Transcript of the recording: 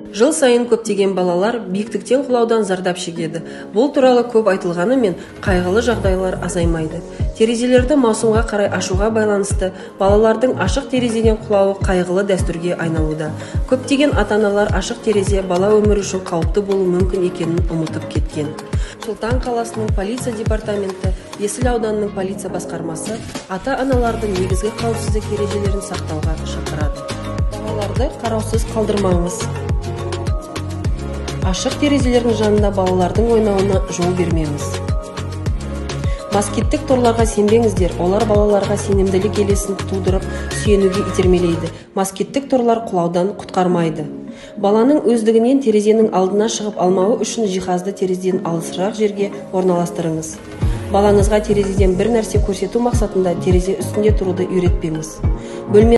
Жыл сайын көптеген балалар биіктіктен құлаудан зардап шегеді. Бұл туралы көп айтылғанымен, қайғылы жағдайлар азаймайды. Терезелерді маусымға қарай ашуға байланысты балалардың ашық терезеден құлауы қайғылы дәстүрге айналуда. Көптеген ата-аналар ашық терезе бала өмірі үшін қауіпті болуы мүмкін екенін ұмытып кеткен. Сұлтан қаласының полиция департаменті, Есіл ауданының полиция басқармасы ата-аналарды негізгі қауіпсіздік ережелерін сақтауға шақырады. Балаларды қараусыз қалдырмаңыз. Ашық терезелердің жанында балалардың ойнауына жол бермеңіз. Москиттік торларға сенбеңіздер, олар балаларға сенімділік елесін тудырып, сүйенуге итермелейді. Москиттік торлар құлаудан құтқармайды. Баланың өздігінен терезенің алдына шығып алмауы үшін жиһазды терезеден алысырақ жерге орналастырыңыз. Балаңызға терезеден бір нәрсе көрсету мақсатында терезе үстінде тұруды үйретпеңіз. Бөлме